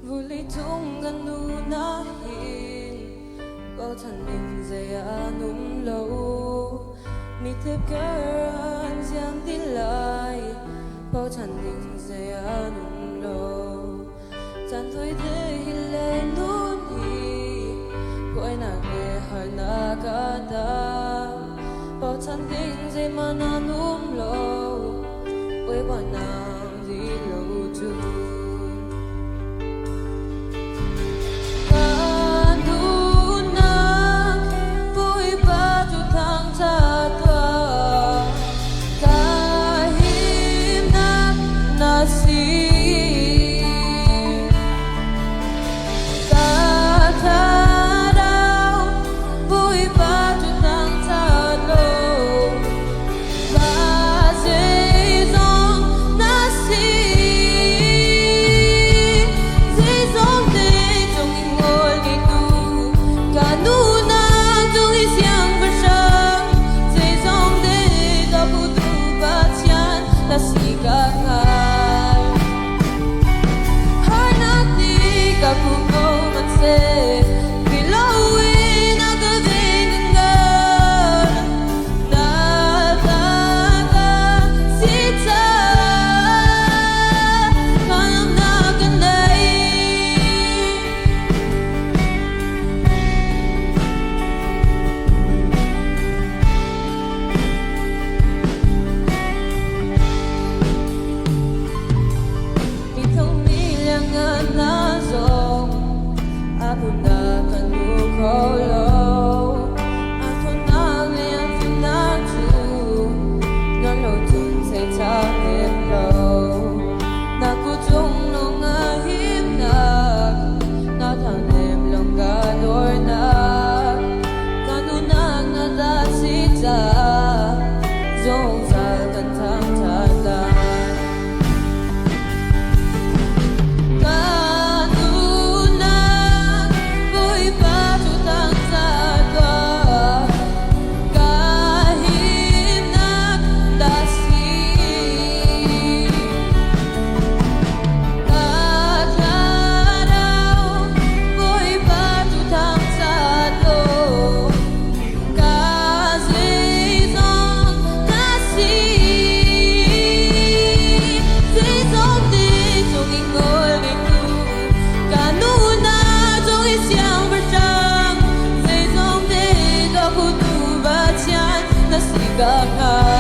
Vuleicung kan nu nahin bochan ding zei an um lo. Mitthep kar an ziam ti lai, bochan ding zei an um lo. Caan tawite hi le nun hi buainak le harnak a tam. Bochan ding zeihmanh an um lo, Bawipa nang di lo cun. Kan duhnak Bawipa cu thangṭhat tuah, ka himnak na si. Ka thlarau Bawipa cu thangṭhat law, ka zeizong na si. Zeizong te cung i ngol ngeitu, ka nunak cung i siangpahrang, zeizong te ka putu Pathian na si ka hngal. Harnak nih ka kuh ko hmanhseh, philh loin a ka veng ka ngal. Na ta ka si caah hnangamnak ka nei. Mithongmi lianngan hna zong a hmunnak kan hmu kho lo. An ṭhawnnak le an fimnak cu non lo cun zeicah hnem lo. Na kut cung lawng ah himnak, na thangnem lawng ka dornak. Ka nunak na ta si caah zungzal kan thangṭhat lai. Ka nunak Bawipa cu thangṭhat tuah, ka himnak na si. Ka thlarau Bawipa cu thangṭhat law, ka zeizong na si. Zeizong ti cung i ngol ngeitu, ka nunak cung i siangpahrang, zeizong te ka khutu Pathian na si ka hngal.